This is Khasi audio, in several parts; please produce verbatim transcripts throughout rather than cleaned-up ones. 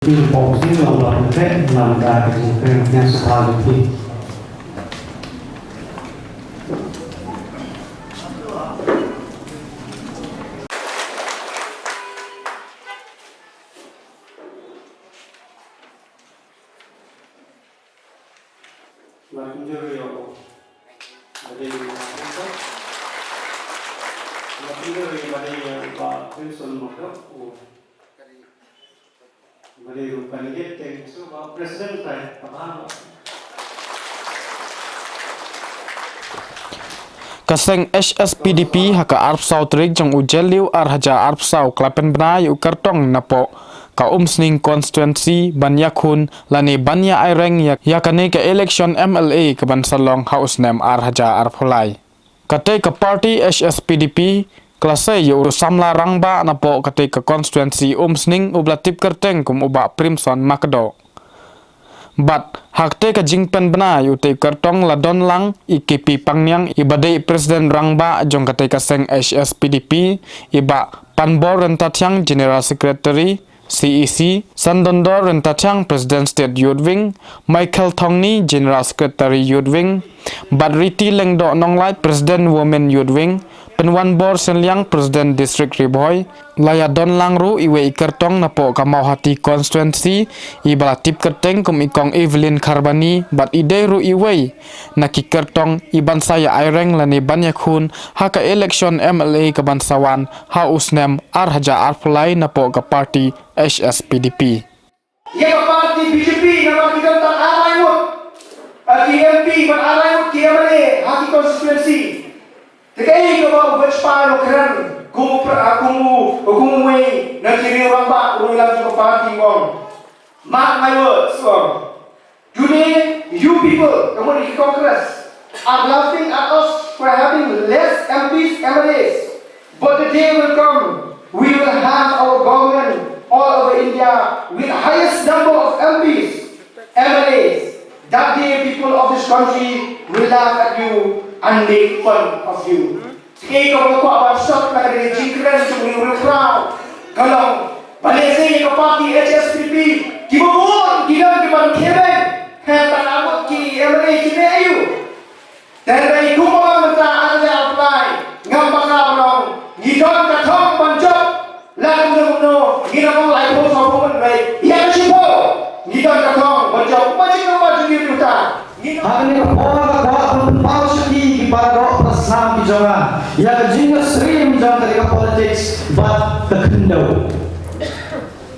Phi Pop Sing long ba pyntrek namar ka jingkren pynïasoh jong phi. Ba pynjur ïa u. Ba dei u. Ba pynjur ïa ba dei ïa u Bah Benson Makdok u. Ba dei u candidate te u Bah President tai. Ba ba. Ka seng H S P D P ha ka arphew saw tarik jong u Jylliew ar hajar arphew saw ka la pynbna ïa u kyrtong napoh ka Umsning constituency ban ïakhun lane ban ïa aireng ïa, ïa kane ka election M L A ka ban sa long ha u snem ar hajar arphew lai. Katei ka party H S P D P ka la sei ïa u samla rangbah napoh katei ka constituency Umsning uba la tip kyrteng kum u Bah Primson Makdok. Bad ha katei ka jingpynbna ïa utei u kyrtong la don lang i K P Pangniang iba dei president rangbah jong katei ka seng H S P D P, i Bah Panbor Ryntathiang general secretary C E C, Sandondor Ryntathiang president state youth wing, Michael Thongni general secretary youth wing, bad Riti Lyngdoh Nonglait president women youth wing, Pynwanbor Shenliang president district Ri Bhoi. La ïa don lang ruh iwei i kyrtong napoh ka Mawhati constituency iba la tip kyrteng kum i Kong Evelyn Kharbani bad i dei ruh iwei na ki kyrtong i ban sa ïa aireng lane ban ïakhun ha ka election M L A ka ban sa wan ha u snem ar hajar arphew lai napoh ka party H S P D P. Ïa ka party B J P namar ki don tang ar lai ngut. Ki M P bad ar lai ngut ki M L A ha ki constituency. Te kaei kaba u Bajpai u kren kum u pra-, kum u, kum uwei na ki riew rangbah u ïalam jong ka party u ong. Mark my words, u ong. Today, you people, ka mut ki Congress, are laughing at us for having less M Ps, M L As. But the day will come, we will have our government all over India with highest number of M Ps, M L As. That day, people of this country will laugh at you and make fun of you. Te kaba nga kwah ban sot na ka jingkren jong u riewkhraw ka long ba lehse ïa ka party H S P D P kiba bun ki don kiba khie beiñ. Hynrei tang arngut ki M L A ki mih aïu? Te hynrei kumba mynta ar hajar arphew lai ngam bakla ban ong ngi don ka thong ban jop. Lada kumno kumno ngi la ong laiphew sawphew hynrei ïa ka shiphew ngi don ka thong ban jop. Ba jingno ba jingïohi uta. Ha kane ka por nga kwah ban pynpaw sha ki, ki para doh para snam ki jong nga ïa ka jingïasyriem jong kane ka politics bad ka khyndew.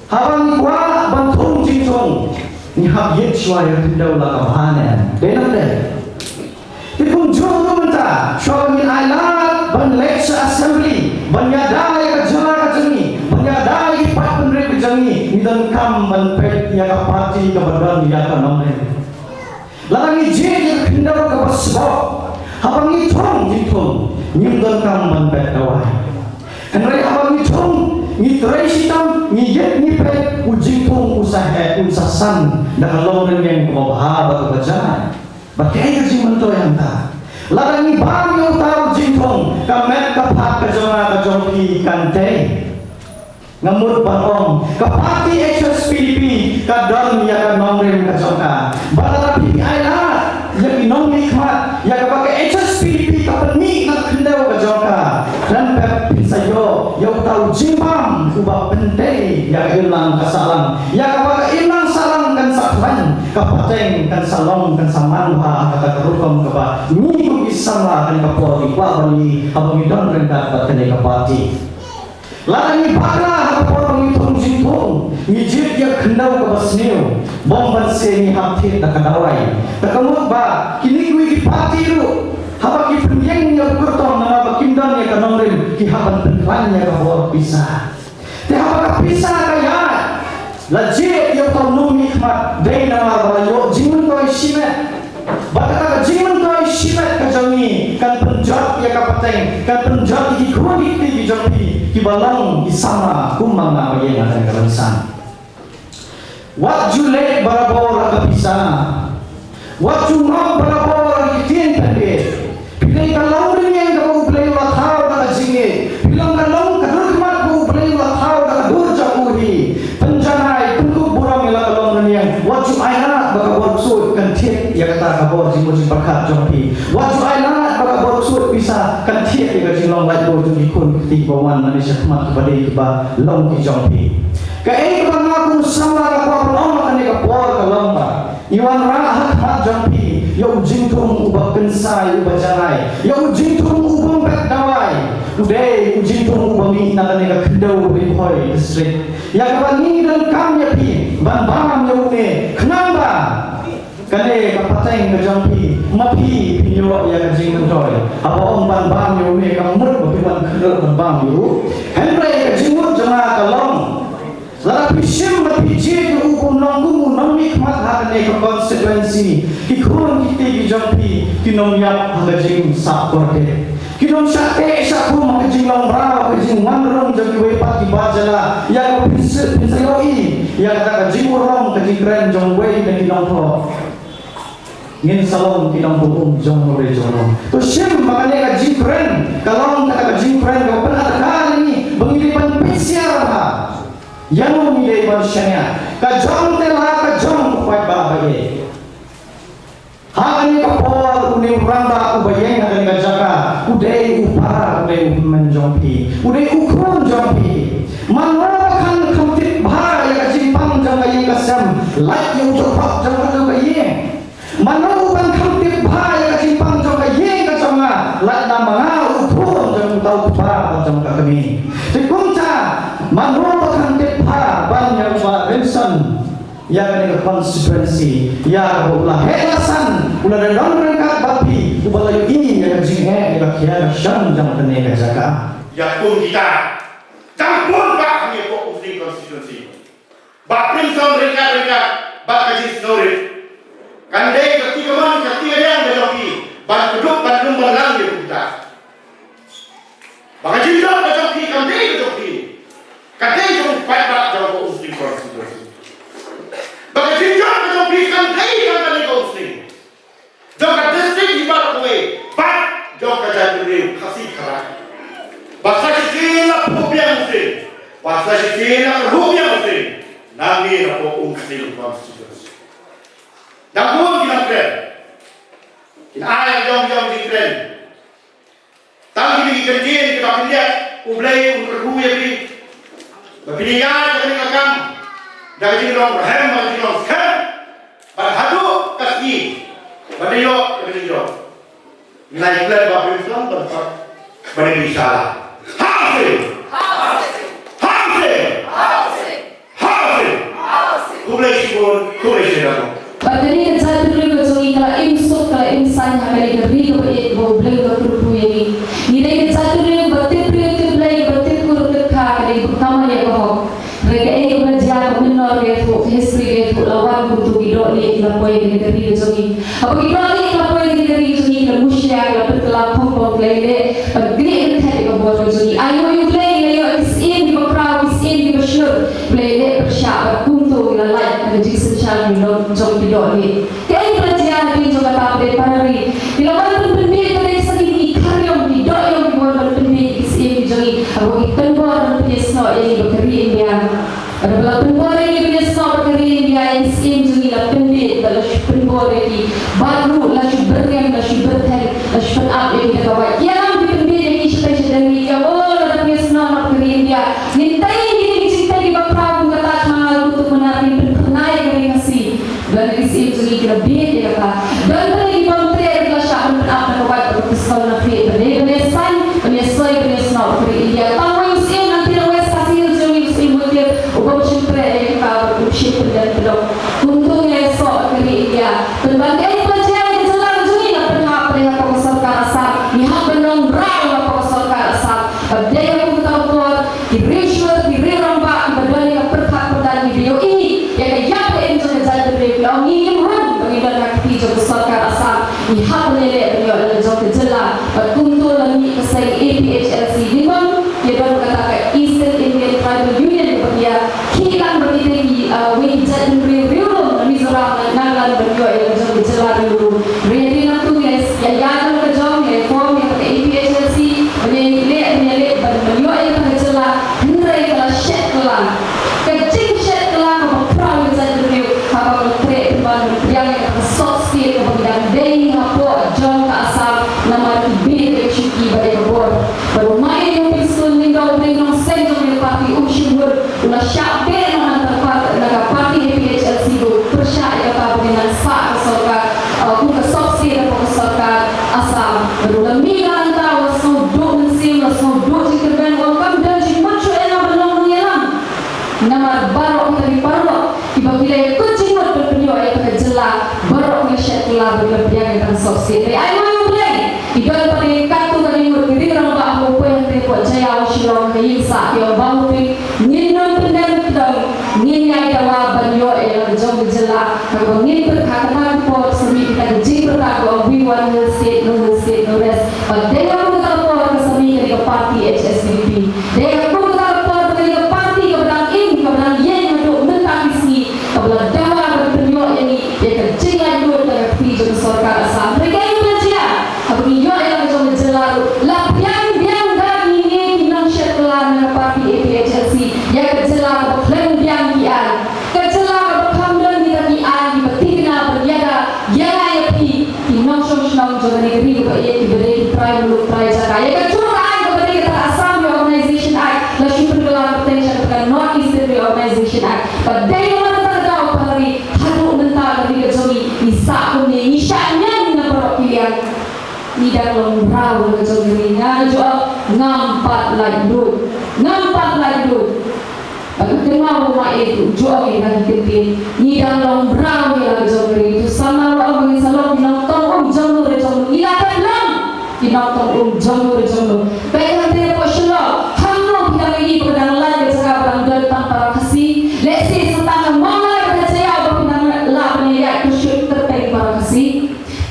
Haba ngi kwah ban thung jingthung ngi hap ïit shuwa ïa ka khyndew la ka bha ne em. Dei ne em dei? Te kumjuh ruh mynta shuwa ba ngin ailad ban leit sha assembly ban ïada ïa ka jylla ka jong ngi, ban ïada ïa ki paidbynriew ka jong ngi, ngi donkam ban peit ïa ka party kaba don ïa ka nongrim. Lada ngi jied ïa ka khyndew kaba sboh, haba ngi thung jingthung ngim donkam ban peit dawai. Hynrei haba ngi thung ngi trei shitom, ngi ïit ngi peit, u jingthung u sa heh, u sa san da ka longrynïeng kaba bha bad kaba janai. Bad kaei ka jingmyntoi hangta? Lada ngi bam ïa uta u jingthung, ka met ka phad ka jong nga ka jong phi kan tei. Nga mut ban ong ka party H S P D P ka don ïa ka nongrim ka jong ka. Bad lada phi ailad ïa ki nongmihkhmat ïa kaba ka H S P D P ka pynmih na ka khyndew ka jong ka, khlem pep phin sa ïoh ïa uta u jingbam uba pyntei ïa ka imlang ka sahlang, ïa kaba ka imlang sahlang kan sa khlaiñ, ka pateng kan sa long kan sa man bha ha kata ka rukom kaba ngi kum ki samla kane ka por ngi kwah ban ïohi haba ngi don ryngkat bad kane ka party. Lada ngi bakla ha ka por ba ngi thung jingthung, ngi jied ïa ka khyndew kaba sniew, bym banse ngi hap thied da ka dawai. Te ka mut ba kine kiwei ki party ruh haba ki pynïeng ïa u kyrtong namar ba kim don ïa ka nongrim, ki hap ban pynkhlaiñ ïa ka bor pisa. Te haba ka pisa ka ïaid, la jied ïa uta u nongmihkhmat dei namar ba la ïoh jingmyntoi shimet. Bad kata ka jingmyntoi shimet ka jong ngi kan pynjot ïa ka pateng, kan pynjot ïa ki khun ki kti ki jong phi kiba long ki samla kum ma nga ba ïeng ha kane ka rynsan. Wat ju leit barabor ha ka pisa. Wat ju ngop barabor ha ki ktien pynbeit. Phi dei ka longrynïeng kaba U Blei u la thaw da ka jingngeit. Phi long ka long ka dur khmat ba U Blei u la thaw da ka dur jong u hi. Pynjanai, pynkup burom ka bor jingmut jingpyrkhat jong phi. Wat ju ai lad ba ka bor ksuid pisa kan thied ïa ka jinglong laitluid jong ki khun ki kti ba wan na shakhmat kiba dei kiba long ki jong phi. Kaei kaba nga kum u samla nga kwah ban ong ha kane ka por ka long ba ngi wanrah ha khmat jong phi ïa u jingthung uba kynsai uba janai, ïa u jingthung u bym beh dawai. U dei u jingthung uba mih na kane ka khyndew Ri Bhoi District, ïa kaba ngi donkam ïa phi ban bam ïa une, khnang ba kane ka pateng ka jong phi, ma phi phin ïoh ïa ka jingmyntoi. Haba ong ban bam ïa une, ka mut ba phi wan kynduh ban bam ïa u. Hynrei ka jingmut jong nga ka long, lada phi shim bad phi jied ïa u kum u nongkum u nongmihkhmat ha kane ka constituency, ki khun ki kti ki jong phi kin ym ïap ha ka jingsah kordit. Kin ym shah teh shah kum ha ka jinglong bra, ha ka jingwan rung jong kiwei pat ki bar jylla ïa kaba phin sa, phin sa ïohi ïa kata ka jingburom ka jingkren jong uwei na ki nongthoh. Ngin sa long ki nongburom jong u re jong u. To shim ba kane ka jingkren ka long kata ka jingkren kaba pynadkar ïa ngi ba ngi dei ban pynsiar bha ïano ngi dei ban shaniah. Ka jong te la ka jong u paidbah ba ïeit. Ha kane ka por une u rangbah uba ïeng ha kane ka jaka u dei u para, u dei u hynmen jong phi, u dei u khun jong phi. Mano ba kan kham tip bha ïa ka jingpang jong ka ïing ka sem, lait ïa u jong pha jong ka jong ka ïing. Mano u ban kham tip bha ïa ka jingpang jong ka ïing ka jong nga, lait na ma nga u khun jong uta u kpa jong ka kmie. Te kumta mano ba kan tip bha ban ïa u Bah Rimson ïa kane ka constituency, ïa kaba u la heh la san, u la da don ryngkat bad phi, uba la ïohi ïa ka jingeh ïa ka khia ka shong jong kane ka jaka. Ïa kum kita dang bun bah hangne hapoh Umsning constituency. Bah Rimson ryngkat ryngkat bad ka jingsngewrit, kan dei ka kti kamon ka kti kadiang ka jong phi ban kdup ban lum ban lang ïa kita. Ba ka jingjop ka jong phi kam dei ka jong phi, ka dei jong u paidbah jong ka Umsning constituency. Ba ka jingjop ka jong phi kam dei kam kane ka Umsning, jong ka district hi baroh kawei, bad jong ka jaitbynriew Khasi Khara. Ba sa shisien la phuh biang Umsning, ba sa shisien la phuh biang Umsning, nangne napoh Umsning constituency. Dang bun ki nongkren, kin ai jong jong ki kren. Tang kine ki kyntien kiba pynïaid, U Blei un kyrkhu ïa phi ba phin ïaid ha kane ka kam da ka jinglong rhem, da ka jinglong skhem, bad haduh ka sngi ban da ïoh ïa ka jingjop. Ngi la ïaklet bad Bah Rimson ban pat ban ïa phi sha la. Ha Umsning! Ha Umsning! Khublei shibun, khublei shibun. Bad kane ka jaitbynriew ka jong ngi ka la im suk, ka la im saiñ ha kane ka ri kaba ïeit kaba U Blei u la kyrkhu ïa ngi. Ngi dei ka jaitbynriew kaba tip briew tip Blei, kaba tip kur tip kha, ka dei kaba kamai ïa ka hok. Hynrei kaei kaba la jia, ka mynnor ka ïathuh, ka history ka ïathuh, la wan kumtu ki dohlieh ki la poi ha kane ka ri ka jong ngi. Haba ki dohlieh ki la poi ha kane ka ri ka jong ngi, ki la mushia, ki la pynkylla khongpong, ki la ïaleh ban knieh kynthet ïa ka bor ka jong ngi. Ai nguh ïa U Blei, ngi la ïoh ki syiem kiba khraw, ki syiem kiba shlur, ki la ïaleh pyrshah bad kumto ngi la lait ha ka jingsynshar jong ki dohlieh. Kaei kaba la jia hadien jong kata, ba dei para ri ki la wan ban pynbieit, ba dei sa kine ki khariong, ki dohïong kiba wan ban pynbieit ïa ki syiem ki jong ngi, haba ki pynbor ban pynïasnoh ïa ngi bad ka ri India. Bad haba la pynbor ïa ngi ban ïasnoh bad ka ri India, ïa ki syiem jong ngi la pynbieit, bad la shu pynbor ïa ki, bad ruh la shu byrngem, la shu byrtheng, la shu pynap ïa ki da ka wait. Ïalam ki pynbieit ïa ngi shatei shatei, ïa, oh, lada phi ïasnoh noh bad ka ri India, ngin tei ïa ki jingtei kiba khraw kum ka Taj Mahal, Qutub Minar, ngin pynphyrnai ïa ka ri Khasi. Don ki syiem jong ngi ki la bieit ïa kata. Don ki bym treh ruh ki la shah ban pynap na ka wait bad ka pistol na khlieh ban ïa, ban ïasaiñ, ban ïasoi, ban ïasnoh bad ka ri India. Tang wei u syiem nangta na West Khasi Hills jong ngi, u syiem Witier, u bym shym treh ïa kata bad u shim pyndem pdong. Kumto ngi la ïasoh bad ka ri India. Pynban kaei kaba la jia ïa ka jylla ka jong ngi la pynhap pdeng hapoh ka sorkar Assam. Ngi hap ban long mraw hapoh ka sorkar Assam. Bad dei ha kum kata ka por, ki riewshlur, ki riew rangbah kiba don ïa ka pyrkhat pyrdan kiba ïohi ïa ka ïap ka im jong ka jaitbynriew ki la ong ngi ngim rung ba ngin don ha ka kti jong ka sorkar Assam. Ngi hap ban ïaleh ban ïoh la ka jong ka jylla. Bad kumto la mih ka seng A P H L C, nyngkong ïa don kata ka Eastern Indian Tribal Union kaba ki ïa khih lang bad kitei ki, ah, wei ki jaitbynriew riewlum na Mizoram, na Nagaland ban ïoh ïa la ka jong ka jylla riewlum. Hynrei hadien nangta ngi la ïa, ïa don ka jong, ngi la form ïa kata ka A P H L C, ban ïaleh, ban ïaleh ban ïoh ïa kata ka jylla, hynrei ka la shet kylla. Ka jingshet kylla kaba khraw ïa ka jaitbynriew haba ka la treh pynban ban pdiang ïa kata ka soh state kaba ngi dang Ba la pdiang ïa tang sop state. Ai ma U Blei. Ki don pat katto katne ngut ki ri rangbah hapoh poi hangtei hapoh Jaïaw Shillong ha ïing sah ki ong ba U Blei. Ngin nym pyndem pdeng, ngin ïai dawa ban ïoh ïa la ka jong ka jylla. Haba ngin pyrkhat kata ka por sa mih kita ki jingpyrkhat ba ong we want Hill State, no Hill State, no rest. Bad dei ha kata ka por ka sa mih kane ka party H S D P. Dei ha kata ka por kane ka party kaba dang im, kaba dang ïeng haduh mynta ki sngi. Kaba la dawa ban pynïoh ïa ngi ïa ka jinglaitluid na ka kti jong ka sorkar Assam. Hynrei kaei ba la jia? Haba ngi ïoh ïa la ka jong ka jylla ruh la pdiang biang da kine ki nongshad kylla na ka party A P H L C ïa ka jylla kaba khlem biang ki aiñ. Ka jylla kaba kham don kita ki aiñ kiba thikna ban ïada ïa nga ïa phi. Ki nongshong shnong jong kane ka ri kaba ïeit kiba dei ki trai muluk trai jaka. Ïa kajuh ka aiñ kaba dei kata ka Assam Reorganization Act la shu pynkylla pyrthei sha kata ka North Eastern Reorganization Act. Bad dei namar kata ka daw ba ha ri haduh mynta ka ri ka jong ngi ngi sah kumne ngi shah ñiang na baroh ki liang. Ngi dang long mraw la ka jong ka ri nga juh ngam pat laitluid. Ngam pat laitluid. Bad ka kynmaw ba ma e u ju ong ïa ka kyntien. Ngi dang long mraw ïa la ka jong ka ri. To samla ruh ong ba ngin sa long ki nongtong um jong no re jong no. Ngi la dep long ki nongtong um jong no re jong no. Peit hangtei hapoh Shillong. Hangno phi dang ïohi ba ka dang lait ka jaka ba dang don tang para Khasi. Lehse sa tang ha Mawlai bad ha Jaïaw ba phi dang lah ban ïaid pyrshut kyrteng para Khasi.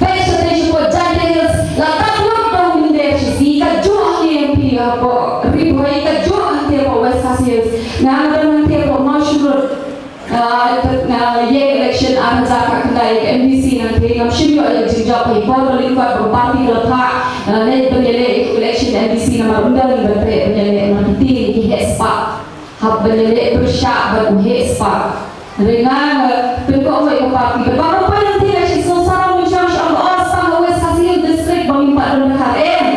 Peit shatei shapoh Jaintia Hills, la tap lut da u mynder shisha, kajuh hangne ïa phi hapoh Ri Bhoi, kajuh hangtei hapoh West Khasi Hills. Nga nga don hangtei hapoh Mawshynrut. Ah, nga ïeng election ar hajar khatkhyndai ka M D C nangtei, ngam shym ïoh ïa ka jingjop ha i por ba lyngkot ba ka party ka la phah. Nga leit ban ïaleh ïa ka election M D C namar ym don ngi ban treh ban ïaleh namar ki tieng ki heh spah. Hap ban ïaleh pyrshah bad u heh spah. Hynrei nga, eh, pynkohnguh ïa ka party. Bad ba nga poi nangtei nga shu sngewsarong mynshuwa shu ong, oh, sa ka West Khasi Hills District ba ngim pat don dkhar, em.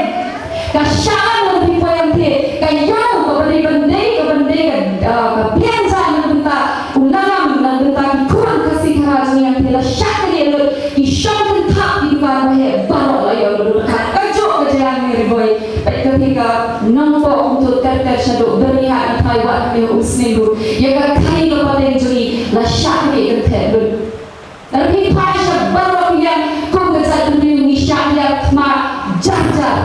Ka shah lang ngan pynpoi nangtei. Ka ïoh kaba dei ban dei, kaba dei ka, eh, ka biang jait na ka bynta u nongam, na ka bynta ki khun Khasi Khara jong ngi nangtei la shah ka ïa lut. Ki shong kynthat ki dukan ba heh baroh la ïoh lut dkhar. Kajuh ka jia ngi Ri Bhoi. Peit ka phi ka nongpoh kumto ter ter shaduh Byrnihat na Taiwan ne Umsning ruh. Ïa ka khaii ka pateng jong ngi la shah ka kyntheh lut. Lada phi phai sha baroh ki liang kum ka jaitbynriew ngi shah ïa thma jar jar.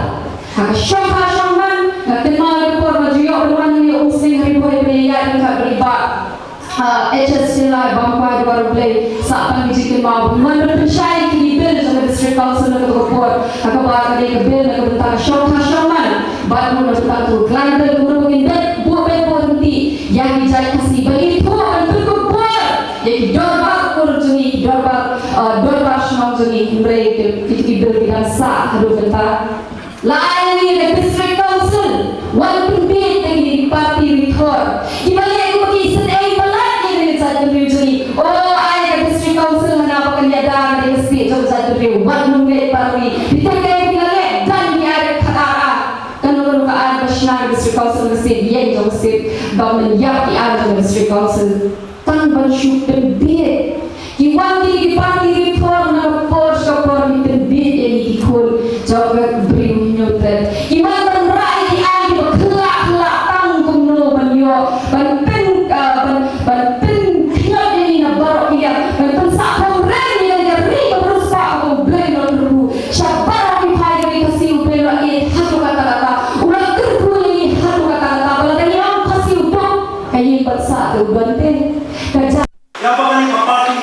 Ha ka shongkha shongman nga kynmaw ïa ka por nga ju ïoh ban wan ne Umsning ha Ri Bhoi ban ïaid ryngkat bad i bah. Ah, H S Shylla Bamkwai, Dwar U Blei, sah tang ki jingkynmaw ban wan ban pynshai ïa ki bill jong ka District Council na kata ka por. Ha kaba ka dei ka bill na ka bynta ka shongkha shongman. Bad ruh na ka bynta ka Clan Bill, kumno ba ngin dep buh beit buh ryntih ïa ki jait Khasi ba ngin thuh ban pynkup bor ïa ki dorbar kur jong ngi, ki dorbar, ah, dorbar shnong jong ngi, hynrei ki, ki, ki bill ki dang sah haduh mynta. La ai ïa ngi ka District Council, wan pynbieit ïa ngi ki party Ri Thor. Kiba leh kumba ki sngewthuh ba lait ïa ngi ka jaitbynriew jong ngi. Oh, ai ka District Council hana ba kan ïada ka dei ka state jong ka jaitbynriew. Wat nym leh party. Phi tip kaei ba ki la leh, don ki ai da ka khadar. Kano kano ka aiñ ba shna ka District Council ka state, ïeng jong ka state. Ba men ïap ki aiñ jong ka District Council. Tang ban shu pynbieit. Ki wan ki, ki party Ri Thor na ka por sha ka por, ki pynbieit ïa ngi ki khun jong ka Bri u Hynñiewtrep. Ki wan ban rah ïa ki aiñ kiba khlak khlak tang kumno ban ïoh ban pyn, ah, ban, ban pynkhynñiot ïa ngi na baroh ki liang, ban pynsah phawrem ïa ngi ka ri ka riewspah kaba U Blei u la kyrkhu. Sha baroh ki phai ka ri Khasi U Blei u la ïeit haduh katta katta, u la kyrkhu ïa ngi haduh katta katta. Ba lada ngi ong Khasi u duk, ka ïing ban sah te u don te. Ka ja- Ïa ba kane ka party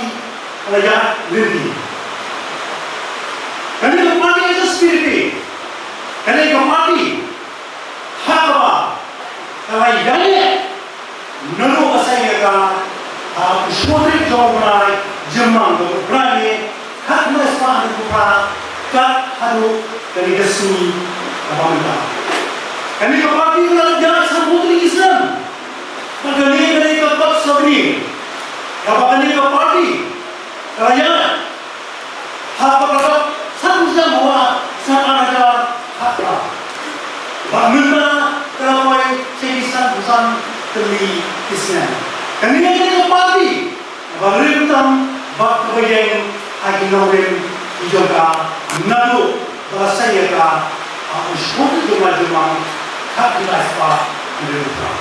ka la ïaid lynti. Kane ka party H S P D P, kane ka party ha kaba ka la ïaid naduh ka seng ïa ka ha u shiphew tarik jong u bnai Jymmang, jong u bnai May, khatphra spah hynñiewphew phra, kat haduh kane ka sngi kaba mynta. Kane ka party ka la ïaid sanphew tarik ki snem. Bad kane, kane ka kot sabri kaba kane ka party ka la ïaid ha ka por kaba sanphew snem hawa snem ar hajar khatphra. Bad mynta ka la poi sha ki sanphew san tylli ki snem. Kane, kane ka party ba rim tam bad kaba ïeng ha ki nongrim ki jong ka naduh ba la seng ïa ka ha u shiphew tarik jong u bnai Jymmang, khatphra spah hynriewphew phra.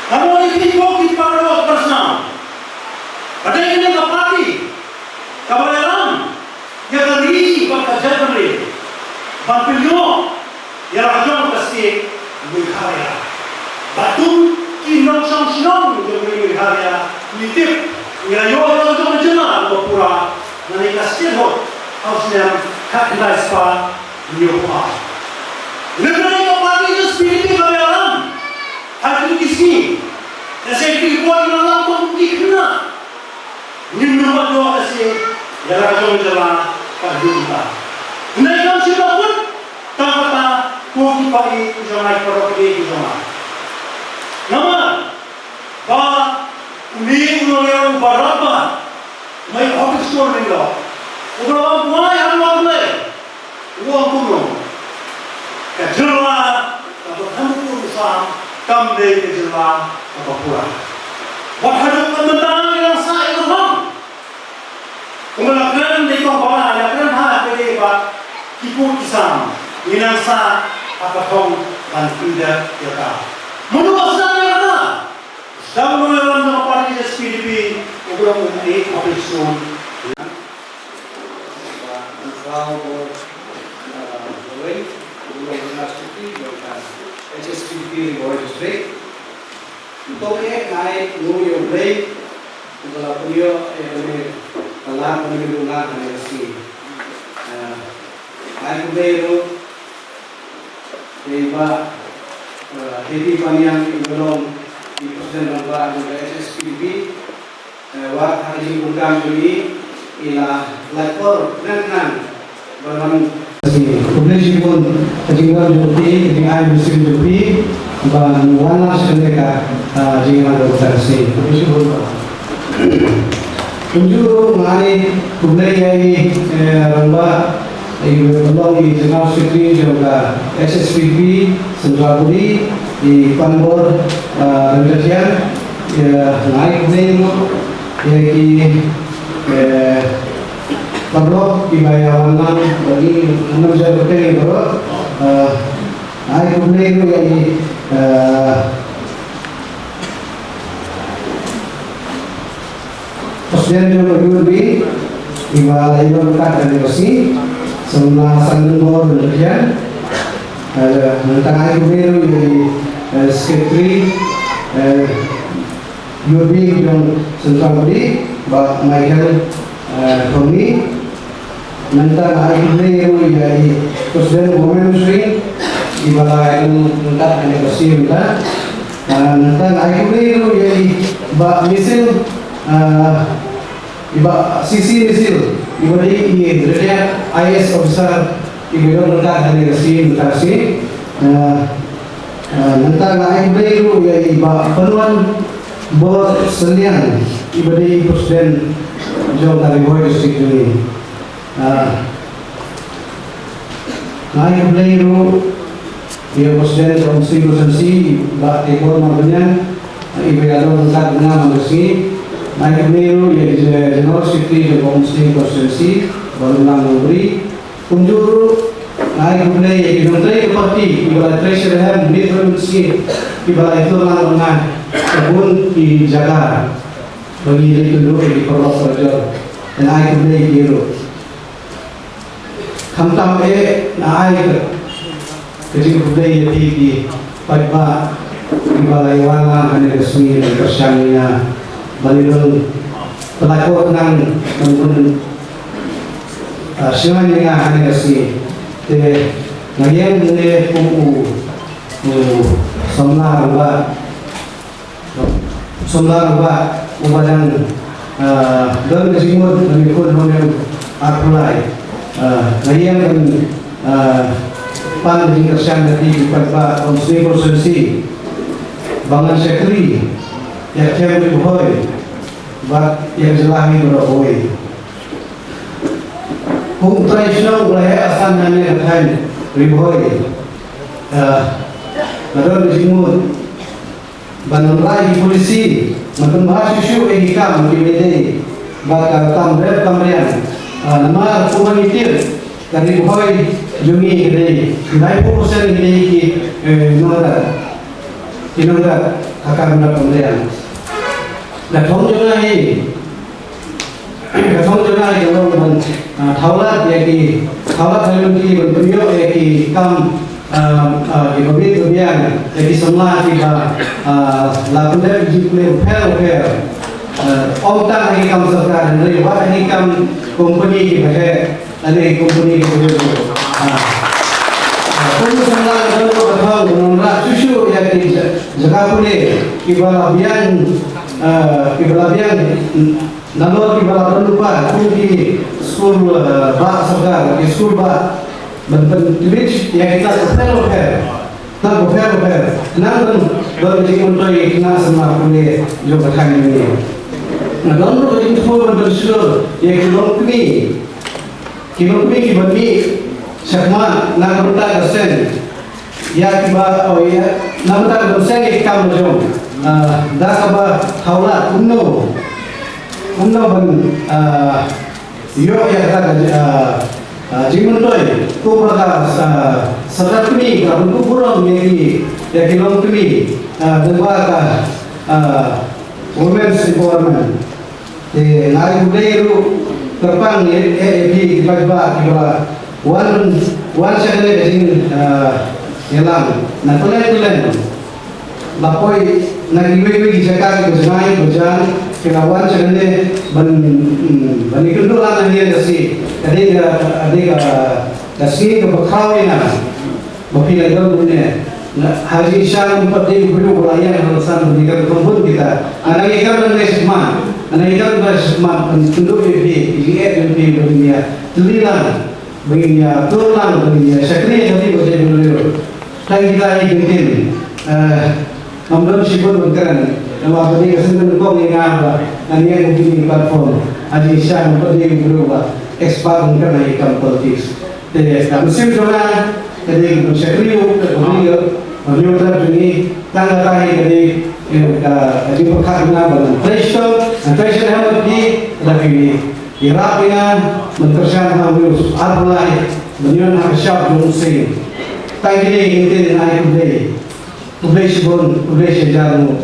Ngan ong ïa phi ko ki paralok barsnam, ba dei kane Kaba ïalam ïa ka ri bad ka jaitbynriew ban pynïoh ïa la ka jong ka state Meghalaya. Bad kum ki nongshong shnong jong ka ri Meghalaya, ngi tip ngi la ïoh ïa la ka jong ka jylla kaba pura na ka state house ha u snem khatkhyndai spah hynñiewphew ar. Lymne ka party HSPDP kaba ïalam ha kito ki sngi, lehse ki por ngi la lam kum ki khynnah. Ngim nym pat ïoh lehse ïa la ka jong ka jylla ka jong ka. Hynrei kam shym la kut tang kata ko ki paid jong ngi, ki paralok ki jong ngi. Namar ba une u nongïalam uba radbah, u Mike Hopkinstone, u la wan kwai ha Nongblei. U ong kumno? Ka jylla kaba kham pura u sam kam dei ka jylla kaba pura. Wat haduh mynta ngi nang sah ïa ka thong. Kumba la kren dei tang ba la kren ha ka dei ba ki pud ki sam ngi nang sah ha ka thong ban pynda ïa ka. Mano ba sdang ïa ka? Sdang u nongïalam jong ka party HSPDP, u kyrteng u Mike Hopkinstone. Ba u Mike, u nongïalam jong ka HSPDP Ri Bhoi District. Ngi tip ïa u Blei, uba la pynïoh ïa kane ka lad, kane ka lad ha kane ka sngi. Ah, ai khublei ruh ïa i Bah, eh, Happy Paniang, i ba long i President rangbah jong ka HSPDP, eh, wat ha ka jingdonkam jong i, i la lait por khnang khnang ban wan. Khublei shibun ka jingwan jong phi, ka jingai mynsiem jong phi ban wan sha kane ka, eh, jingïalang jong ka HSPDP. Khublei shibun. Kumjuh ruh nga ai khublei ïa i, eh, rangbah, i ba long i General Secretary jong ka HSPDP Central Body, i Panbor, eh, Rynjatian, eh, nga ai khublei ruh ïa ki, eh, paralok kiba ïa wan lang bad ngi, ngam ju kyrteng ïa baroh, eh, nga ai khublei ruh ïa i, eh, President jong ka U N B, iba la ïalam ryngkat ha kane ka sngi, Samla Sangdyngbor Rynjatian, eh, nangta nga ai khublei ruh ïa i, eh, Secretary, eh, U N B jong Central Body, Bah Michael, eh, Thongni. Nangta nga ai khublei ruh ïa i President Women Wing, iba la ïalam ryngkat ha kane ka sngi mynta. Ah, nangta nga ai khublei ruh ïa i Bah Misil, ah, i Bah C C Misil, iba dei i retired I A S officer, iba ïalam ryngkat ha kane ka sngi mynta ka sngi. Ah, ah, nangta nga ai khublei ruh ïa i Bah Panwan Bor Syniang, iba dei i President jong ka Ri Bhoi District jong ngi. Ah, nga ai khublei ruh ïa u President jong ka Umsning Constituency, Bah Tekor Marbaniang, iba ïalam ryngkat bad nga mynta ka sngi. Nga ai khublei ruh ïa i General Secretary jong ka Umsning Constituency, Bah Lumlang Nongbri. Kumjuh ruh nga ai khublei ïa ki nongtrei ka party, kiba la trei shitrhem mynta ka sngi, kiba la ïatur lang bad nga ha bun ki jaka ba ngi ïakynduh ïa ki paralok parajor. Nga ai khublei ïa ki ruh. Khamtam eh nga ai ka, ka jingkhublei ïa phi ki paidbah kiba la ïa wan lang ha kane ka sngi ban kyrshan ïa nga, ban ïa don pynlait por khnang ban pyn, ah, shngaiñ ïa nga ha kane ka sngi. Te nga ïeng hangne kum u, u samla rangbah. Samla rangbah uba dang, ah, don ka jingmut ban ïakhun ha une u arphew lai. Ah, nga ïeng ban, ah, pan ka jingkyrshan na phi ki paidbah Umsning Constituency ba ngan shakri ïa ka them Ri Bhoi bad ïa ka jylla hi baroh kawei. Kum u trai shnong uba la heh san nangne ha ka thaiñ Ri Bhoi, ah, nga don ka jingmut ban wanrah ïa ki policy, ban pynbha shuh shuh ïa ki kam kiba ïadei bad ka kam rep kam riang. Ah, namar kumba ngi tip, ka Ri Bhoi jong ngi ka dei ninety-four percent ki dei ki, eh, nongrep, ki nongrep ha ka kam rep kam riang. Ka thong jong nga hi, ka thong jong nga Ka long ban, ah, thaw lad ïa ki, thaw lad parliamentary ban pynïoh ïa ki kam, ah, ah, kiba bit ba biang ïa ki samla kiba, ah, la pyndep ki jingpynlong bapher bapher. Ah, ym tang ha ki kam sorkar hynrei wat ha ki kam company kiba heh, lane ki company kiba heh. Ah. Ah, kum u samla ka don ka thong ban wanrah shuh shuh ïa ki ja-, jaka pule kiba la biang, ah, kiba la biang, mm, nalor kiba la don lypa kum ki skul, eh, bah sorkar, ki skul bah, ban pyntbit ïa kita bapher bapher, kita bapher bapher. Khnang ban don ka jingmyntoi ïa ki khynnah samla pule jong ka thaiñ jong ngi. Nga don ruh ka jingthmu ban pynshlur ïa ki longkmie, ki longkmie kiba mih shakhmat na ka bynta ka seng. Ïa kiba, oh, ïa, na ka bynta ka seng ïa ki kam la jong. Ah, da kaba thaw lad kumno, kumno ban, ah, ïoh ïa kata ka, ah, ah, jingmyntoi. Kumba ka, ah, sorkar kmie ka ban kup burom ïa ki, ïa ki longkmie, ah, lyngba ka, ah, women's empowerment. Te nga ai khublei ruh kyrpang ïa, ïa, ïa phi ki paidbah kiba la wan, wan sha kane ka jing, ah, ïalang na Klen Klen. La poi na kiwei kiwei ki jaka kiba jngai kiba jan, ki la wan sha kane ban, mm, ban ïakynduh lang hangne da shi. Ka dei ka, ka dei ka, ka sngi kaba khraw ïa nga. Ba phi la don mynne. Nga ha jingshisha ngam pat dei u briew ba la ïeng ha ka san bnai, ka thong bun kita. Nga nang ïakam nang ïa shakmat. Nga nang ïakam nang ïa shakmat ban kynduh ïa phi, ïa phi ba ngin ïa tylli lang, ba ngin ïa tur lang, ba ngin ïa shakri ïa phi ba jai ba laiñ. Tang kita ïa ki ktien. Eh, ngam don shibun ban kren. Namar ba dei ka seng nyngkong ïa nga ba ngan ïeng ha kine ki platform. Ha jingshisha ngam pat dei u briew ba expert ban kren ha ki kam politics. Te ka mynsiem jong nga ka dei ban shakri u, ka dei ban ïoh, ban ïoh trep jong ngi, tang kata hi ka dei, eh, ka, ka jingpyrkhat jong nga ba ngan trei shitom, ngan trei shitom ha phi, lada phi ïarap ïa nga ban kyrshan ha u ar lai, ban ïoh ha ka shap jong u seng. Tang kine ki ktien nga ai khublei. Khublei shibun, khublei shihajar nguh.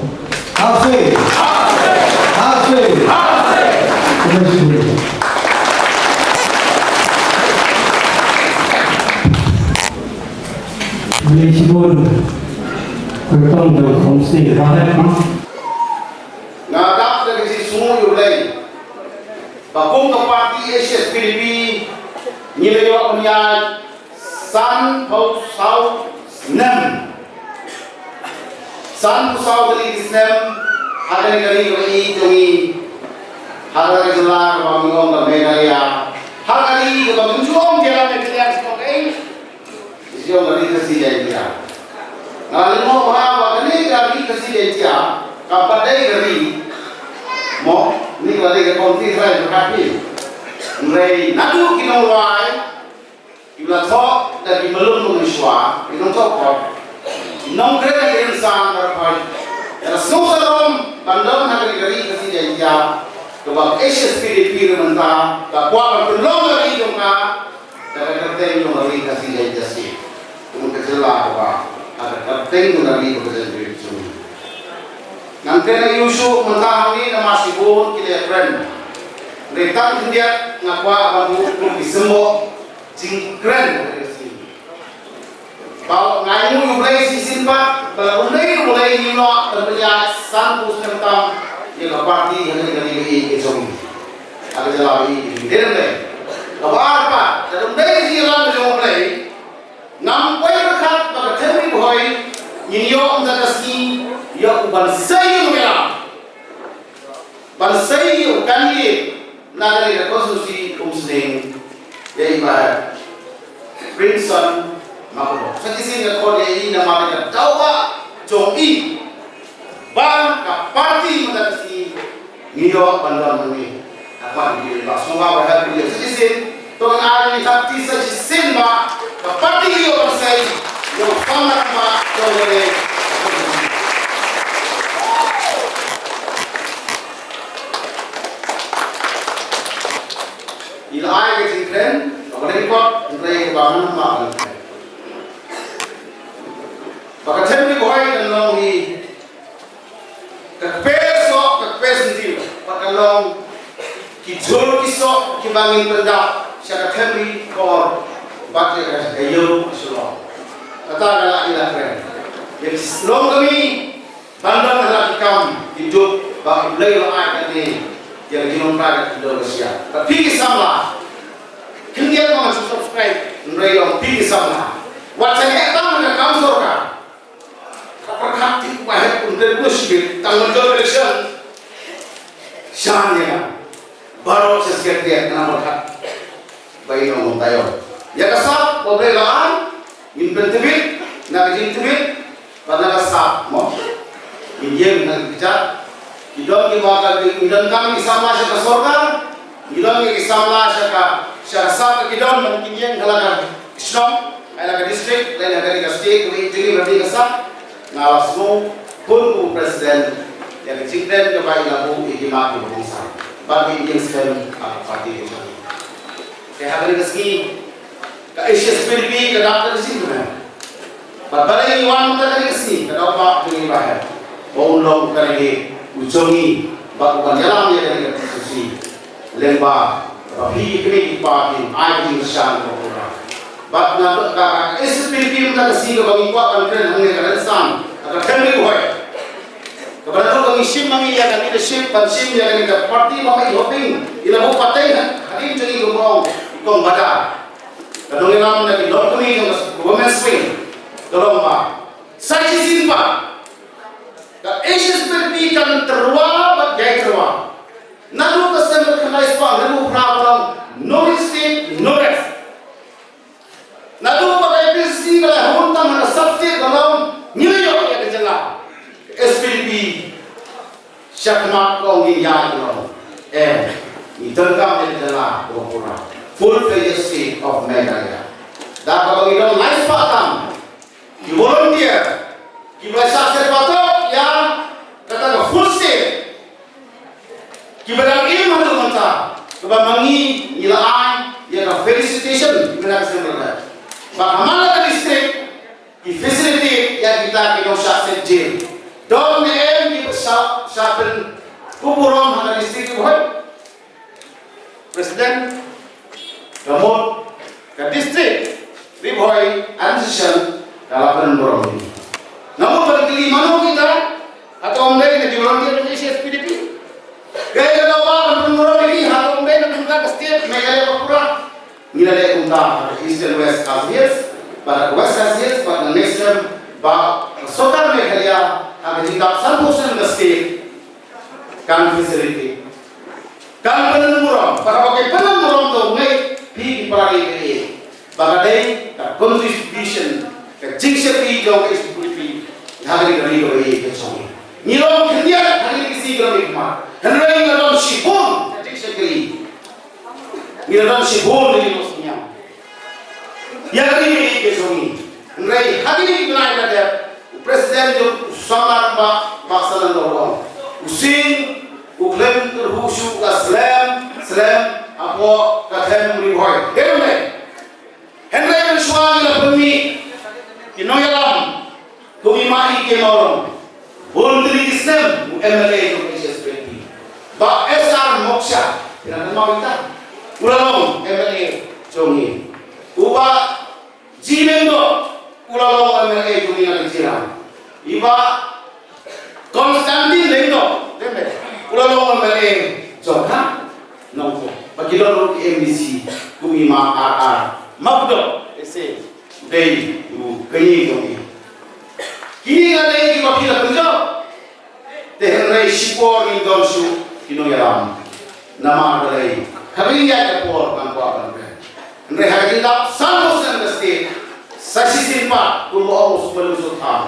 Ashe. Ashe. Khublei shibun. Khublei shibun. Khublei shibun. Nga dap da ka jingsngew ïa U Blei ba kum ka party Asia S P D P ngi la ïoh ban ïaid sanphew saw snem. Sanphew saw tylli ki snem ha kane ka ri kaba ïeit jong ngi, ha kane ka jylla kaba ngi ong ka Meghalaya, ha ka ri kaba ngi ju ong ïa ka Meghalaya shisha kaei, shisha ka ri Khasi Jaiñtia. Nga la lyngngoh bha ba kane ka ri Khasi Jaiñtia kam pat dei ka ri, mo, ni ka la dei ka kong ti hrai ka ri. Hynrei naduh ki nongrwai, ki la thoh da ki mlung nongshwa, ki nongthoh kot, ki nongkren ki rynsan baroh. Ïa la sngewsarong ban don ha kane ka ri Khasi Jaiñtia kaba Asia S P D P ruh mynta ka kwah ban pynlong ka ri jong ka da ka kyrteng jong ka ri Khasi Jaiñtia State. Kum ka jylla kaba ha ka kyrteng jong ka ri kaba jaiñtia jong. Ngan kren aïu shuh mynta hangne namar shibun ki la kren. Hynrei tang khyndiat nga kwah ban buh kum ki symbol jingkren. Ba nga ainguh ïa U Blei shisien pat ba la U Blei, U Blei ngim lah ban pynïaid sanphew snem tam ïa ka party ha kane ka ri ba ïeit ka jong ngi, ha ka jylla ba ïeit ka jong ngi. Dei ne em? Kaba ar pat, lada ym dei ka jingïalam ka jong U Blei, ngam poi pyrkhat ba ka Themri Bhoi ngin ïoh mynta ka sngi ïa u ban sei ïa u ban sei ïa u candidate na kane ka constituency Umsning, ïa i Bah Princeson Makbo. Sa shisien nga khot ïa i namar ka dawa jong i ba ka party mynta ka sngi ngi ïoh ban don hangne. Ka party ki ba sngewbha ba help ïa sa shisien. To ngan ai ïa ka party sa shisien ba ka party ngi ïoh ban sei ïa u Samla ba jong ngi. I la ai ka jingkren kaba lyngkot, hynrei kaba ngam lah ban kren. Ba ka Themri Bhoi kan long hi ka kper soh, ka kper sentiw, ba kan long Ki jhur ki soh kiba ngin pyndap sha ka them ri por bad ïa ka ïew shalor. Kata ka la ïa la kren. Ïa ki shnong kami ban don ha la ki kam ki duk ba U Blei u la ai kane ïa ka jingnong ka ki dor ka sia. Bad phi ki samla khyndiat ma nga subscribe hynrei long phi ki samla. Wat sngewthuh tang ka kam sorkar. Ka pyrkhat ti ba hep kun dei ku shibit tang ban jot election. Shan ïa nga baroh sha secretariat nga pyrkhat ba ïa nga taïew. Ïa ka sap ba U Blei la ai ngin pyntbit na ka jingtbit bad na ka sap mo. Ngin ïeng na ka kjat. Ki don ki ba ka ngi donkam ki samla sha ka sorkar. Ngi don ki samla sha ka sha ka sap ki don man kin ïeng ha la ka shnong, ha la ka district, lane ha ka state, ka ri jong ngi ba dei ka sap. Nga la sngew bun u president ïa ka jingkren kaba i la buh ïa ki mat ki ba kongsan. Bad ngi ïeng skhem ha ka party ka jong ngi. Te ha kane ka sngi ka H S P D P ka dap ka jingkmen. Bad balei ngi wan mynta kane ka sngi, ka dei ba ngi ba hep ba un long kane ka u jong ngi ba u ban ïalam ïa kane ka P C C. Lyngba ba phi ki kmie ki kpa kin ai ka jingkyrshan ka pura. Bad nga ka ka H S P D P mynta ka sngi kaba ngi kwah ban kren hangne ka rynsan ka them Ri Bhoi. Kaba naduh ba ngi shim ma ngi ïa ka leadership ban shim ïa kane ka party ba ngi hoping ïa la buh pateng hadien jong ngi ka mrong i kong Badar. Ka nongïalam na ki longkmie jong ka women's wing ka long ba sa shisien pat ka H S P D P kan tyrwa bad ïai tyrwa. Naduh ka snem khatkhyndai spah hynriew phra ka long no retreat, no rest. Naduh ba ka A P C C ka la hun tang ha ka sub-state ka long ngi la ïoh ïa ka jylla. S P D P shakhmat ka ong ngi ïa ka long. Em, ngi donkam ïa ka jylla ka pura. Full-fledged state of Meghalaya. Da kaba ngi don lai spah tam ki volunteer kiba shah seh patok ïa kata ka full state. Kiba dang im haduh mynta kaba ma ngi ngi la ai ïa ka felicitation kiba dang sdang. Ba ha man la ka district ki facility ïa kita ki nongshah seh jail. Don ne em kiba shah shah pynkup burom ha ka district Ri Bhoi. President, ka mut ka district Ri Bhoi administration ka la pynburom ïa ngi. Nga mut ban kylli mano kita, hato ym dei na ki volunteer jong H S P D P? Kaei ka daw ba ban pynburom ïa ngi, hato ym dei na ka state Meghalaya ba pura? Ngi la leh kumta ha ka Eastern West Khasi Hills, bad ha ka West Khasi Hills, bad next term ba ka sorkar Meghalaya ha ka jingdap sanphew snem ka state kan facilitate. Kan pynburom, para ba ki pynburom to ngai phi ki para ri ka ri. Ba ka dei ka contribution ka jingshakri jong ka H S P D P ha ka ri ka ri ka ri ka jong ngi. Ngi long khyndiat ha ka ri ka ri ka ri ma. Hynrei ngi la don shibun ka jingshakri. Ngi la don shibun ka jingshakri. Ïa ka ri ka jong ngi. Hynrei ha kine ki bnai ba dep, u president jong u samla ba ba sa nang dor ong. U sing u khlem kyrhuh shuh ka slem slem hapoh ka them Ri Bhoi. Hynrei hynrei mynshuwa ngi la pynmih ki nongïalam. Kum i ma i ki mawlong. Bun tylli ki snem u M L A jong H S P D P. Bah S R Moksia. Ina nama kita. U la long M L A jong ngi. U Bah G Lyngdoh. U la long M L A jong ngi na Jilang. I Bah Constantine Lyngdoh. Dei me. U la long M L A jong ka. Nongko. Ba ki long ruh ki M D C. Kum i ma R R Mapdok. Ese. Dei u kane jong ngi. Kine nga dei kiba phi la pynjop. Te hynrei shipor ngim don shuh ki nongïalam. Namar balei? Haba ïa ka por ban kwah ban pynjop. Hynrei ha ka jingdap sanphew snem ka state, sa shisien pat kumba ong u Sumar Lut Sotham.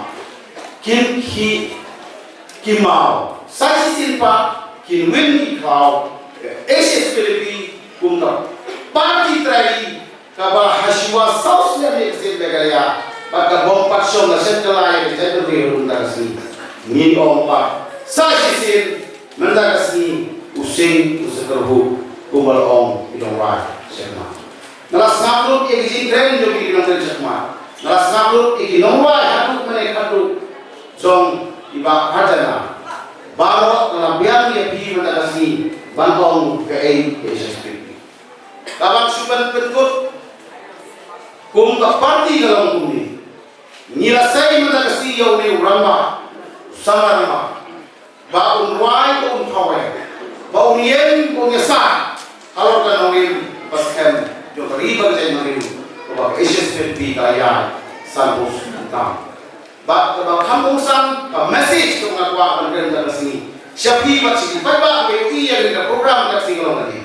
Kin ki ki maw. Sa shisien pat kin win ki khlaw. Ka H S P D P kum ka party trai kaba ha shuwa saw snem ïa ka state Meghalaya bad ka bym pat shong la shet kylla ïa ka jaitbynriew ha mynta ka sngi. Ngin ong pat sa shisien mynta ka sngi u sing u sa kyrhuh kumba la ong ki nongrwai shakhmat. Nga la sngap lut ïa ki jingkren jong ki nongkren shakhmat. Nga la sngap lut ïa ki nongrwai haduh mynne haduh jong i Bah Khajana. Baroh nga la biang ïa phi mynta ka sngi. Ban ong kaei ka H S P L P. Ka ban shu ban pynkut kum ka party ka long kumne. Ngi la sei mynta ka sngi ïa une u rangbah, u samla rangbah, ba un rwai, ba un phawei, ba un ïeng, ba un ïasaid halor ka nongrim ba skhem jong ka ri bad ka jaitbynriew, kaba ka H S P L P ka la ïaid san bus tam. Bad kaba kham kongsan ka message kaba nga kwah ban kren ha kane ka sngi sha phi bad sha ki paidbah ba ïohi ïa kane ka program ha kane ka sngi ka long kane,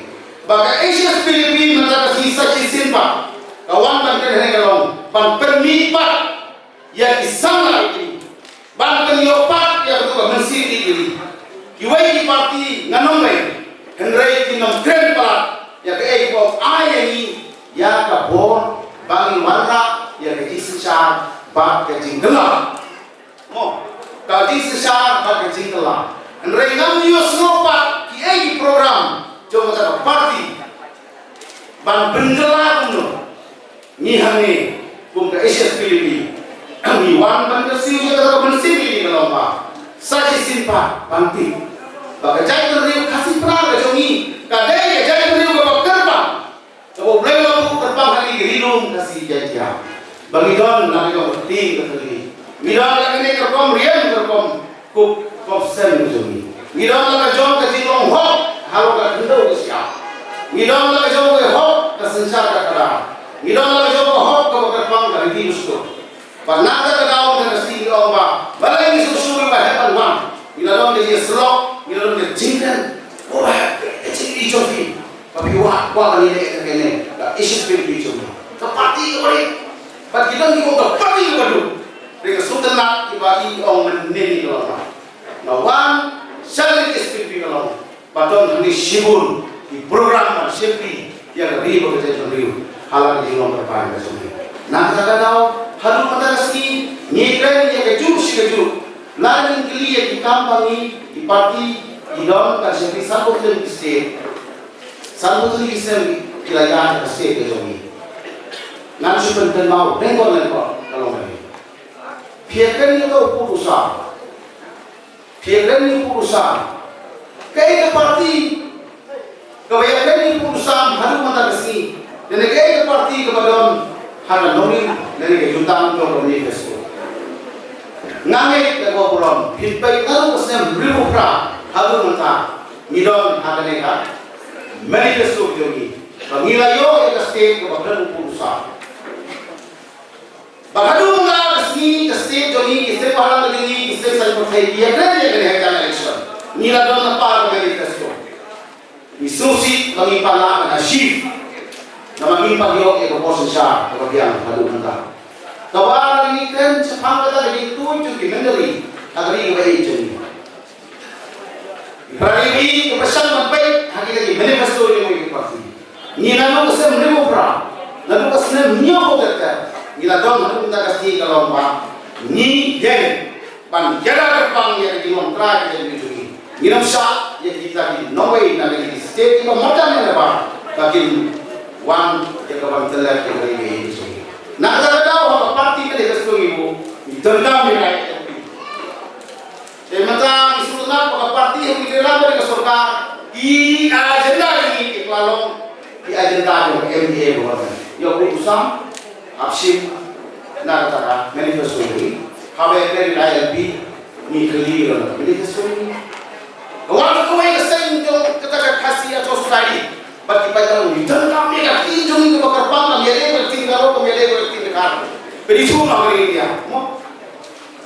ba ka H S P L P mynta ka sngi sa shisien pat ka wan ban kren ha kane ka long ban pynmih pat ïa ki samla ki, ban pynïoh pat ïa katu ka mynsiem ki. Kiwei ki parti ngan ong wei, hynrei kin ym kren palat ïa kaei kaba ong ai ïa ngi ïa ka bor ba ngin wanrah ïa ka jingsynshar bad ka jingkylla. Mo, ka jingsynshar bad ka jingkylla. Hynrei ngam ïohsngew pat kiei ki program jong kata ka parti ban pynkylla kumno. Ngi hangne kum ka H S P L P ngi wan ban kyrsiew ïa kata ka mynsiem ïa ngi ka long ba sa shisien pat ban tip ba ka jaitbynriew Khasi Pnar ka jong ngi ka dei ka jaitbynriew kaba kyrpang. Kaba U Blei u la buh kyrpang ha ki ri lum Khasi Jaiñtia ba ngi don la ka jong ka ktien ka thylli, ngi don la kane ka rukom riam, ka rukom kup, ka rukom sem ka jong ngi, ngi don la ka jong ka jinglong hok halor ka khyndew ka shyiap, ngi don la ka jong ka hok ka synshar ka khadar, ngi don la ka jong ka hok kaba kyrpang ka riti ka stur. Bad na kata ka daw, na ka sngi ngi ong ba balei ngi sngewsih ba hep ban wan. Ngi la don ka jingïasyllok, ngi la don ka jingkren. Ko ba hep ka jingïasyllok phi. Ba phi wad, wad ban ïaleh ïa kane ka H S P L P jong ngi. Ka parti kaba rit. Bad ki don kiba ong ka parti kaba duk. Hynrei ka sngewtynnat kiba i ong mynne ngi ka long ba nga wan sha kane ka H S P L P ka long ba don hangne shibun ki program ban shakri ïa ka ri bad ka jaitbynriew ha la ka jinglong kyrpang ka jong ngi. Na kata ka daw haduh mynta ka sngi ngi kren ïa kajuh shi kajuh. Lada ngin kylli ïa ki kam ba ngi, ki parti, ki don, kan shakri sanphew tylli ki state. Sanphew tylli ki state ki la ïaid ha ka state ka jong ngi. Ngan shu pynkynmaw lyngkot lyngkot ka long kane. Phi ïa kren ïa ka u pud u sam. Phi ïa kren ïa u pud u sam. Kaei ka parti kaba ïa kren ïa u pud u sam haduh mynta ka sngi? Lane kaei ka parti kaba don ha ka nongrim lane ka jutang jong ka manifesto? Nga ngeit da kaba burom phin peit naduh ka snem hynriewphew phra haduh mynta ngi don ha kane ka manifesto jong ngi ba ngi la ïoh ïa ka state kaba kren u pud u sam. Bad haduh mynta ka sngi ka state jong ngi, ki seng bhalang jong ngi, ki seng saiñ pyrthei ki ïa kren ïa kane ha ka election. Ngi la don lypa ka manifesto. Ngi sngewsih ba ngim pat lah ban achieve. Namar ngim pat ïoh ïa ka bor synshar kaba biang haduh mynta. Kaba ngi kren shaphang kata ka jingtuid jong ki mynder ha ka ri kaba ïeit jong ngi. Para ri, ka pyrshang ban peit ha kita ki manifesto jong ki parti. Ngi naduh ka snem hynriewphew phra, naduh ka snem hynñiewphew ter ter, ngi la don haduh mynta ka sngi ka long ba ngi ïeng ban ïada kyrpang ïa ka jinglong trai ka jaitbynriew jong ngi. Ngin ym shah ïa kita ki nongwei na kita ki state kiba marjan ïa naba ba kin wan ïa ka ban tyllep ïa ka ri ka ïing jong ngi. Na kata ka daw ha ka party ka dei ka sdang ïa u, ngi donkam ïa ka I L P. Te mynta ngi sngewtynnat ba ka party ha ngi trei lang bad ka sorkar, ki agenda jong ngi ki kylla long ki agenda jong ka M D A government. Ïa u sam ap shim na kata ka manifesto jong ngi. Haba ïa kren ïa ka I L P ngi kylli ïa ka manifesto jong ngi. Ka wan kawei ka seng jong kata ka Khasi Authors' Society. Bad ki paidbah ngi donkam ïa ka ktien jong ngi kaba kyrpang, kam ïaleh ka ktien Garo, kam ïaleh ka ktien Dkhar. Pynithuh noh ka ri India. Mo?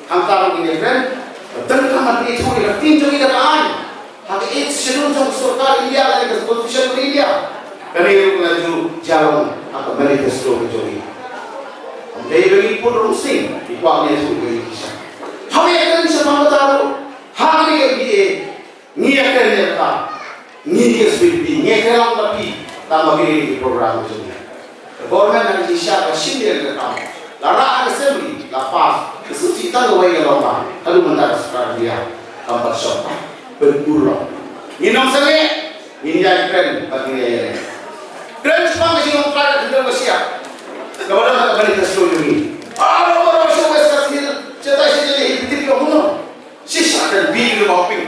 Hangta ruh ngin ïakren, ba donkam ban pynithuh ïa ka ktien jong ngi kaba aiñ ha ka Eighth Schedule jong ka sorkar India lane ka Constitution jong India. Kane ruh ka la ju jia long ha ka manifesto ka jong ngi. Ym dei ba ngi pud rung sing, ngi kwah ngi ïathuh ïa ngi shisha. Haba ïakren shaphang kata ruh ha kane ka M D A. Ngi ïakren ïa kata, ngi ki S P L P ngi ïakren lang bad phi tang ba kine ki program jong ngi. Ka government ha ka jingshisha ka shim ïa ka kam, la rah ha ka assembly, la pass, ka sngewsih tang kawei ka long ba haduh mynta ka sorkar India kam pat shong, pynurlong. Ngin ym sangeh, ngin ïai kren bad ngin ïai ïaleh. Kren shaphang ka jinglong trai ka khyndew ka shyiap kaba don ha ka manifesto jong ngi. Aro aro sha West Khasi Hills, shatai shatai hi phi tip ïa u kumno. Shisha kren bit ïa u ba ping.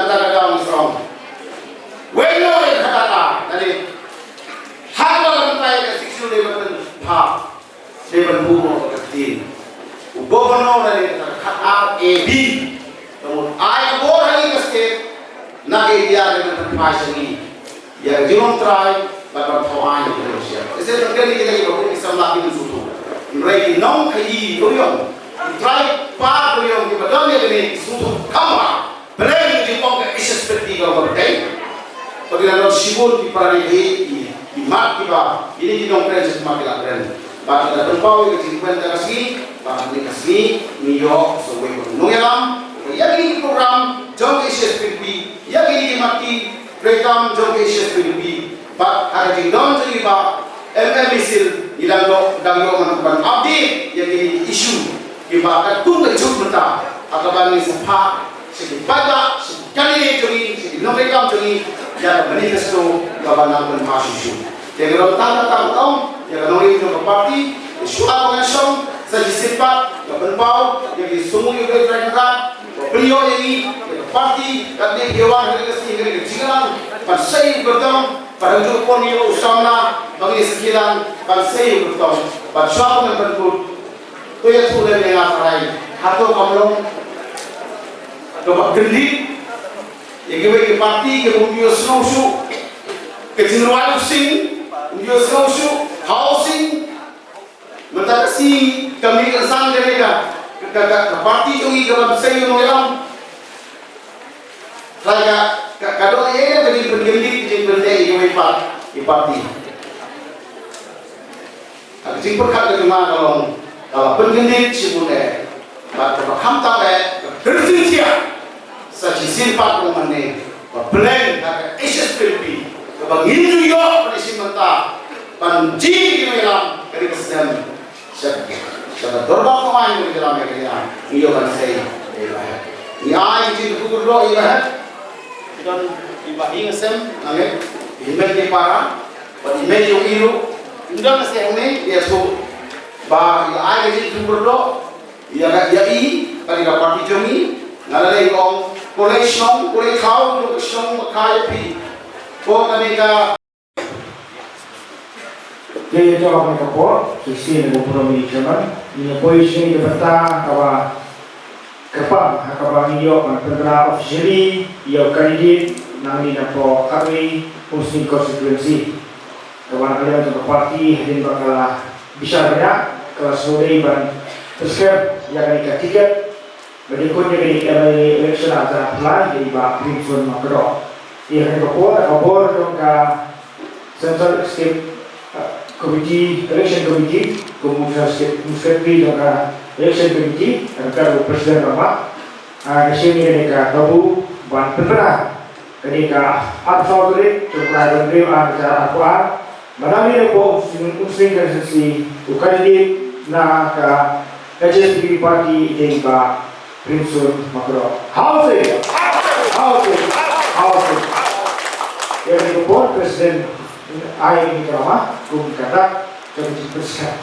kata ka daw ngi sa ong. Wei no ïa ka kata, lane ha kaba la mynta ïa ka Sixth Schedule dei ban pynpaw, dei ban buh noh ka ktien. U Governor lane kata ka khatar A B. Ka mut ai ka bor ha ngi ka state, na ka India ka ban pynpaw sha ngi ïa ka jinglong trai bad ban thaw aiñ ïa ka Malaysia. Te shen ban kren ïa kita kiba bun ki samla ki ban sngewthuh. Hynrei ki nongkhaïi duriong, ki trai par duriong kiba don ïa kine ki sngewthuh khamtam. Pynlong ïa ka jingong ka Asia Pacific ka ba ka dei. Ba ki la don shibun ki para ri, ki, ki mat kiba kine ki nongkren sha khmat ki la kren. Bad ki la pynpaw ïa ka jingkmen ka sngi, bad kane ka sngi ngi ïoh sa wei ka nongïalam ïa kine ki program jong ka Asia Pacific, ïa kine ki mati treikam jong ka Asia Pacific. Bad ha ka jingdon jong ngi ba M M Misil ngi dang ïoh, dang ïoh man ban update ïa kine ki issue kiba katkum ka juk mynta ha kaba ngi sa phah sha ki paidbah, sha ki candidate jong ngi, sha ki nongtreikam jong ngi ïa ka manifesto kaba nang pynpaw shuh shuh. Te ngi ruh tang tang tang ïa ka nongrim jong ka party, shuwa ba ngan shong sa shisien pat nga pynpaw ïa ki sumui ïa ka trai ka, ba pynïoh ïa ngi ïa ka party, katne ki wan ha ka sngi, ha ka jingïalang ban sei u kyrtong, ban hanjur pon ïa u samla ba ngi sa kyrang ban sei u kyrtong, ban shuwa ban pynkut. To ïathuh lem ïa nga, pynban hato kam long kaba kyndit ïa kiwei ki party kiba ym ju ïohsngew shuh? Ka jingrwai u sing ym ju ïohsngew shuh, housing. Mynta ka sngi ka mih ka san ka mih ka, ka, ka, ka party jong ngi kaba ym sei ïa u nongïalam. Trai ka, ka, ka don ïa ka jingpynkyndit, ka jingpynteh ïa kiwei pat ki party. Ka jingpyrkhat ka jong nga ka long, ka la pynkyndit shibun eh. Bad kaba khamtam eh, ka pynkyndit ïa sa shisien pat, ka long mynne ba pynlong ha ka Asia Pacific kaba ngin ju ïoh ban ïashim bynta ban jied ïa ki nongïalam, ka dei ka snem sha, sha ka dorbar thymmai ka nongïalam ïa ka, ngi ïoh ban sei ïa i Bah Hep. Ngi ai ka jingkyrkhu kyrdoh ïa i Bah Hep. Ki don i Bah Ïing Sem, nangta i hynmen ki para bad i mei jong i ruh. Ngi don ka seh hangne, ïathuh ba i la ai ka jingkyrkhu kyrdoh ïa ka, ïa i, bad ïa ka party jong i. Nga la leh ong, ko lei shnong, ko lei thaw jong ka shnong, ma ka ïa phi, ko kane ka. Te ïa ka, kane ka por, shisien, ko Prime Minister, ngi la poi sha ka bynta kaba kyrpang ha kaba ngi ïoh ban pynbna officially ïa u candidate nangne napoh Khatwei Umsning constituency. Kaba na ka liang jong ka party hadien ba ka la bishar bniah, ka la sngewdei ban pynskhem ïa kane ka ticket ba dei kut ïa kane ka M L A election arhajar arphew lai ïa i Bah Premson Makdoh. Ïa kane ka por, ka bor jong ka Central Executive, uh, Committee, Election Committee, kum u Secretary, Secretary jong ka Election Committee, ryngkat u President Rangbah, uh, ka shim ïa kane ka kabu ban pynbna kane ka arphew saw tarik jong u bnai ba hynriew, arhajar arphew ar, ba nangne napoh Umsning constituency u candidate na ka H S P D P party u dei Bah Premson Makdoh. Hau seh. Hau seh. Hau seh. Ïa kane ka por President ai kane ka lama kum ka dak jong ka jingpyrshah.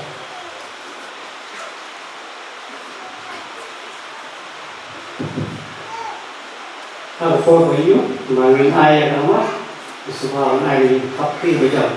Ha ka por ba ïoh, ba ngin ai ïa ka lama, sngewbha ban ai ïa ka khapti ba jam.